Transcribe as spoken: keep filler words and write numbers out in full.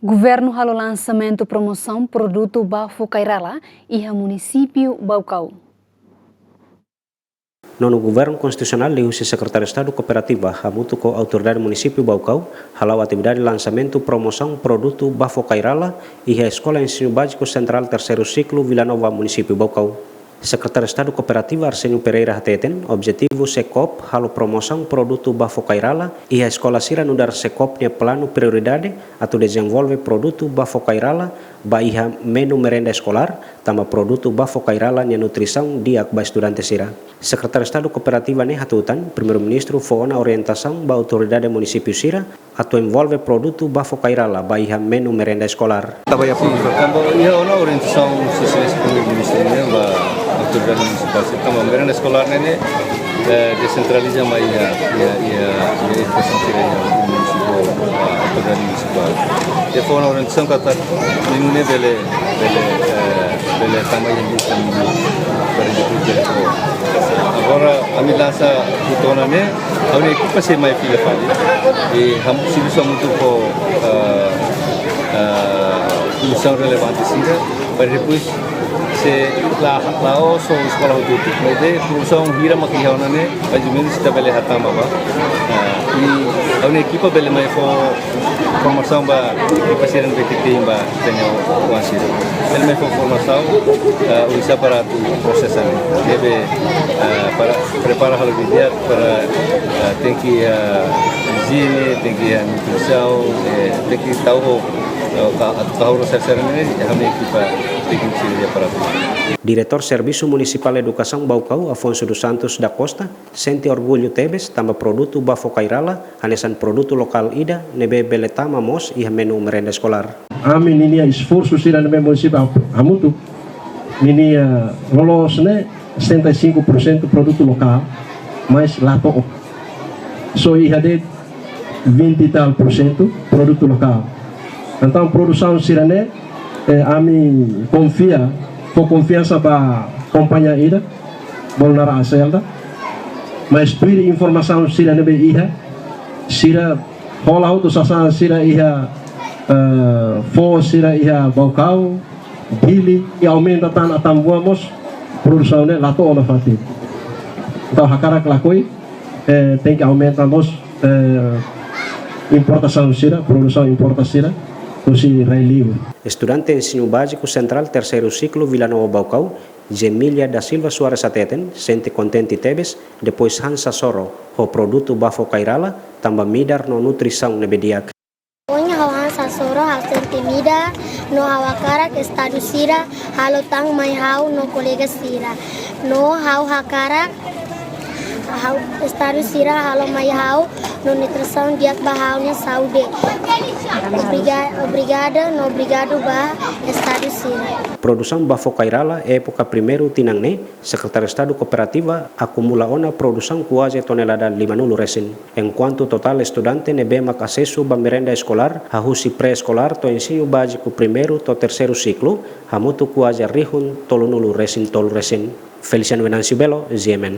Governu halo lansamentu promosaun produtu bafo kai rala iha munisípiu Baucau. Nonu Governu Konstitusionál liuhusi Sekretáriu Estadu Kooperativa hamutuk ho Autoridade Munisípiu Baucau hala'o atividade lansamentu promosaun produtu bafo kai rala iha Eskola Ensinu Báziku Sentrál Terseiru Siklu Vila Nova, Munisípiu Baucau. Sekretáriu Estadu Kooperativa Arsénio Pereira hateten, objetivu SEKOOP halo promosaun produtu bafo kai rala iha eskola sira nu'udar SEKOOP nia planu prioridade atu dezenvolve produtu bafo kai rala ba iha menu merenda eskolár, tanba produtu bafo kai rala nia nutrisaun di'ak ba estudante sira. Sekretáriu Estadu Kooperativa ne'e hatutan, Primeiru-Ministru fó ona orientasaun ba autoridade munisípiu sira atu envolve produtu bafo kai rala ba iha menu merenda eskolár. Tanba iha Sin, tanba iha ona orientasaun Sua Exelénsia Primeiru-Ministru nian ba autoridade munisipál sira, tanba merenda eskolár ne'e, eh, desentraliza mai iha, iha, iha, iha infraestrutura iha munisípiu, eh, autoridade munisipál. Iha fó ona orientasaun katak menu ne'e bele, bele, eh, bele tama iha lista menu para depois bele fó. Agora, ami lansa hotu ona ne'e, ami ekipa sei mai fila fali. I ami servisu hamutuk ho, eh, eh, komisaun relevante sira, para depois se la, la'ós eskola hotu-hotu. Maibé produsaun hira mak iha ona ne'e, mais ou menos ita bele hatama ba. Ah, i ami ekipa bele mai fó formasaun ba ekipa sira ne'ebé ke te'in ba ita-nia oan sira. Bele mai fó formasaun, ah, oinsá para atu prosesa ne'e. Ne'ebé, ah, para prepara halo didi'ak para, ah, tenke, ah, ijiene, tenke, ah, nutrisaun, eh, tenke tau, ah, ka, atu kahur sira-sira ne'e, ami ekipa tékniku sira iha para atu. Diretór Servisu Munisipál Edukasaun Baucau, Afonso dos Santos da Costa, sente orgullu tebes tanba produtu bafo kai rala hanesan produtu lokál ida ne'ebé bele tama mós iha menu merenda eskolár. Ami ninia esforsu sira ne'ebé munisípiu hamutuk, ninia loloos ne'e setenta e cinco por cento produtu lokál, mais la to'o. Só iha de'it vinte e tal por cento produtu lokál. Entaun produsaun sira-ne'e, eh, ami konfia, fó konfiansa ba kompañia ida, bolu naran Aselda. Mais tuir informasaun sira ne'ebé iha, sira hola hotu sasán sira iha, eh, fó sira iha Baucau, Dili, i aumenta tan atan-buan mós, produsaun ne'e la to'o nafatin. Entaun hakarak lakohi, eh, tenke aumenta mós, eh, importasaun sira, produsaun importa sira, husi rai-li'ur. Estudante Ensinu Báziku Sentrál Terseiru Siklu Vila Nova Baucau, Gemília da Silva Soares hateten, sente kontente tebes, depois han sasoro ho produtu bafo kai rala, tanba midar no nutrisaun ne'ebé di'ak. Ohin ha'u han sasoro, ha'u sente midar, no ha'u hakarak estadu sira halo tan mai ha'u no kolega sira. No ha'u hakarak, ha'u estadu sira halo mai ha'u no nutrisaun di'ak ba ha'u-nia saúde. Obriga-, obrigada, no obrigadu ba estadu sira. Produsaun bafo kai rala époka primeiru tinan ne'e, Sekretáriu Estadu Kooperativa akumula ona produsaun kuaze tonelada limanulu resin. Enkuantu totál estudante ne'ebé mak asesu ba merenda eskolár, hahú husi pré-eskolár to'o ensinu báziku primeiru to'o terseiru siklu, hamutuk kuaze rihun tolunulu resin tolu resin. Feliciano Venâncio Belo, G M N.